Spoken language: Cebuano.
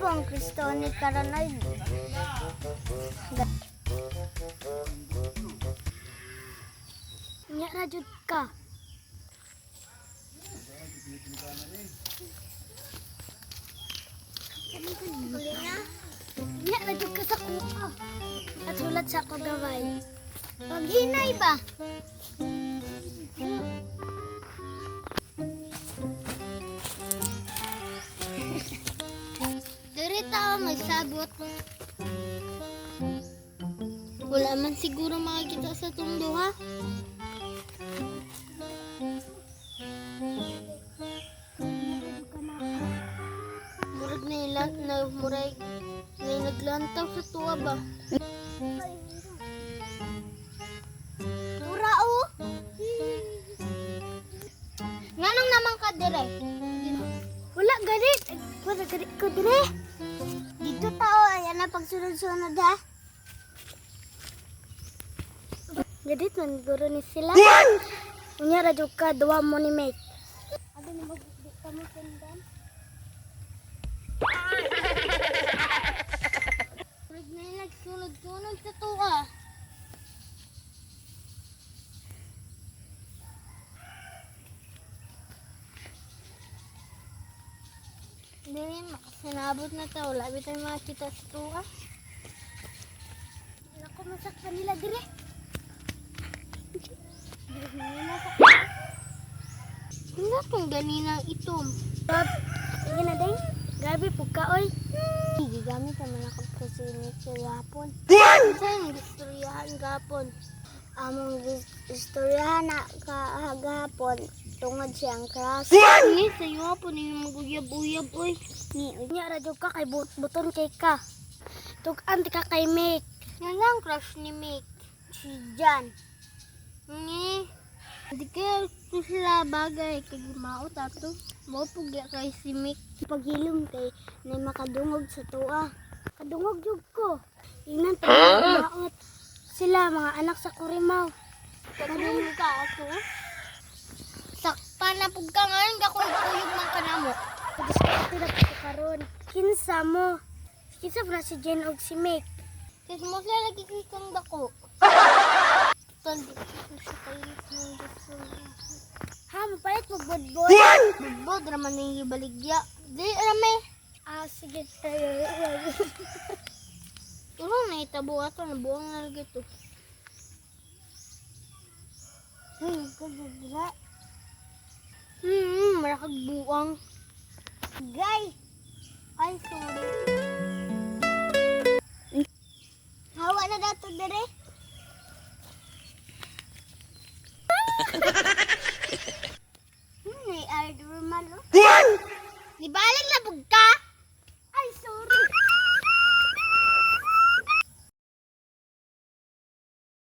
po ang Kristo ni karon ay. Nya ra jud ka. Uli na. Nya ra jud ka sa kuha. At hulat sa ako gaway. Paghinay ba? Diri ta magsabot. Wala man siguro makakita sa tong duha. Murag na ilan na murag na naglantaw sa tuwa ba. Tura o. Nganong naman ka dire? Wala ganit. Wala ganit ko dire. Dito tao ayan na pagsunod-sunod ha. Ganit man guro ni sila. Unya ra jud ka duwa mo ni mate. Abi ni mo di ka mo sundan. Murag na nagsunod-sunod sa tuwa. Dili, makasinabot na ta. Wala ba tayo makakita sa tuwa? Nako masaktan nila dire. Wala tong ganinang itom. Gab, sige na ding. Gabi pug ka oy. Gigamit naman ako kasi ni gapon. Sa yung istoryahan gapon. Among istoryahan na kahagapon tungod siyang crush. Ni sa iyo po ni maguyab-uyab oy. Ni unya ra jud ka kay buton kay ka. Tug-an ti ka kay Make. Nga nga ang crush ni Mick. Si Jan. Ni. Di kaya ko sila bagay kay mao tato. Mao pugya kay si Mick. Paghilom kay na makadungog sa tuwa. Kadungog jud ko. Ingnan pa maot. Sila mga anak sa Kurimaw. Kadungog ka ato. Sakpa na pug ka ngayon ka kung kuyog man ka namo. Padiskarte na po karon. Kinsa mo? Kinsa ba si Jen og si Make? Kasi mo sila lagi kay kang dako. Total, di ko siya kayo ng gusto. Ha, mapalit mo budbod. Budbod raman yung ibaligya. Di rame. Ah, sige tayo. Tulong na itabo ato, nabuang na lagi to. Kagagla. Marakag buang. Gay! Ay, sorry. Hawa na dato dire.